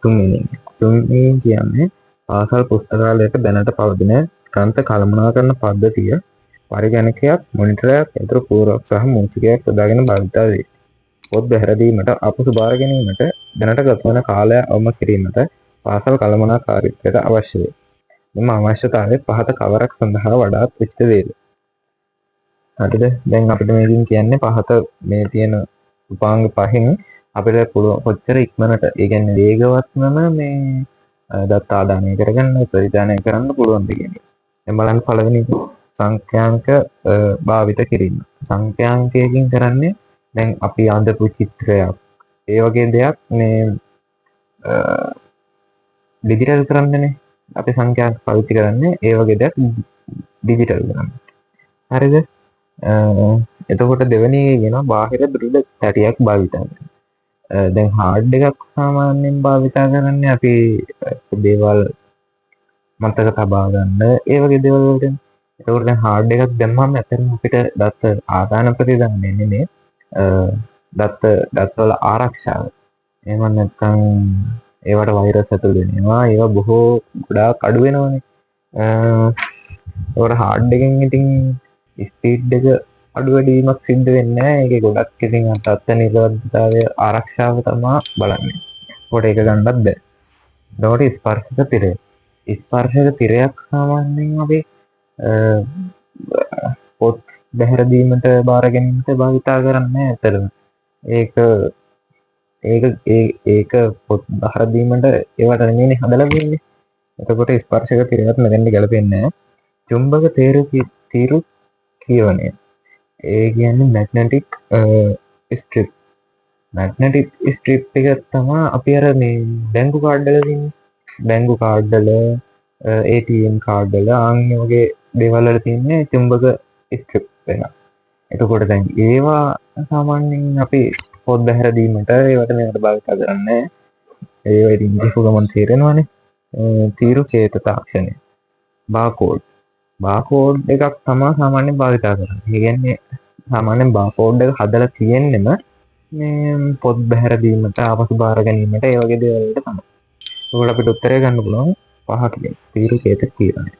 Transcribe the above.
තුන්වෙනි එක. තුන්වෙනි කියන්නේ පාසල් පුස්තකාලයක දැනට පවතින ග්‍රන්ථ කළමනාකරණ පද්ධතිය පරිගණකයක්, මොනිටරයක්, යන්ත්‍ර පුවරුවක් සහ මූසිකයක් යොදාගෙන භාවිතා වේ. පොත් බැහැර දීමට, අපසු භාර ගැනීමට, දැනට ගතවන කාලය අවම කිරීමට පාසල් කළමනාකාරීත්වයට අවශ්‍ය වේ. මෙම අවශ්‍යතාවය පහත කවරක් සඳහා වඩාත් උචිත වේද? හරිද? දැන් අපිට මේකෙන් කියන්නේ පහත මේ තියෙන උපාංග පහෙන් අපිට පුළුවන් කොච්චර ඉක්මනට, ඒ කියන්නේ වේගවත්වම මේ දත්ත ආදානය කරගන්න, ප්‍රතිදානය කරන්න පුළුවන්ද කියන එක. දැන් බලන්න පළවෙනි එක සංඛ්‍යාංක භාවිත කිරීම. සංඛ්‍යාංකයකින් කරන්නේ දැන් අපි අඳපු චිත්‍රයක් ඒ වගේ දෙයක් මේ ඩිජිටල් කරන්නනේ අපි සංඛ්‍යාංක පාවිච්චි කරන්නේ, ඒ වගේ දෙයක් ඩිජිටල් කරන්න. හරිද? එතකොට දෙවෙනි එක කියනවා බාහිර දෘಢ තැටියක් භාවිතා කරන්න. දැන් හાર્ඩ් එකක් සාමාන්‍යයෙන් භාවිතා කරන්නේ අපි දේවල් මතක තබා ගන්න ඒ වගේ දේවල් වලට. එතකොට දැන් හાર્ඩ් එකක් දැම්මම ඇත්තටම අපිට දත්ත ආදාන ප්‍රතිදානය නෙමෙයි, දත්ත දත්වල ආරක්ෂාව. එහෙම නැත්නම් ඒවට වෛරස් ඇතුල් වෙනවා. ඒවා බොහෝ ගොඩාක් අඩු වෙනවනේ. ඒකට හાર્ඩ් එකෙන් ඉතින් ස්පීඩ් එක අඩු වැඩි වීමක් සිද්ධ වෙන්නේ නැහැ. ඒකේ ගොඩක් ඉතින් තත්ත්ව නිරවද්‍යතාවය ආරක්ෂාව තමා බලන්නේ. ඒකට ඒක ගන්නත් බෑ. එතකොට ස්පර්ශක තිරය. ස්පර්ශක තිරයක් සාමාන්‍යයෙන් අපි පොත් බැහැර දීමට බාර ගැනීමට භාවිතා කරන්නේ නැහැ ඇත්තටම. ඒක ඒක ඒ ඒක පොත් බහර දීමට ඒවට නෙමෙයිනේ හදලා දෙන්නේ. එතකොට ස්පර්ශක තිරයත් මෙතෙන්ට ගැලපෙන්නේ නැහැ. චුම්බක තීරු කියවනය. ඒ කියන්නේ මැග්නටික් ස්ට්‍රිප්. මැග්නටික් ස්ට්‍රිප් එක තමයි අපි අර මේ බැංකු කාඩ් වල තියෙන්නේ. බැංකු කාඩ් වල, ATM card වල ආන් ඒ වගේ දේවල් වල තියෙන්නේ චුම්බක ස්ට්‍රිප් එක. එතකොට දැන් ඒවා සාමාන්‍යයෙන් අපි පොත් බැහැර දීමට ඒවට මේවට භාවිතා කරන්නේ. ඒවා ඉතින් කියපු ගමන් තේරෙනවනේ. තීරු කේත තාක්ෂණය. බාකෝඩ්. බාකෝඩ් එකක් තමා සාමාන්‍යයෙන් භාවිතා කරන්නේ. ඒ කියන්නේ සාමාන්‍යයෙන් බාකෝඩ් එක හදලා තියෙන්නෙම මේ පොත් බැහැර දීමට, ආපසු බාර ගැනීමට ඒ වගේ දේවල් වලට තමයි. ඒකට අපිට උත්තරය ගන්න පුළුවන් පහ කියන තීරු කේත තීරණය.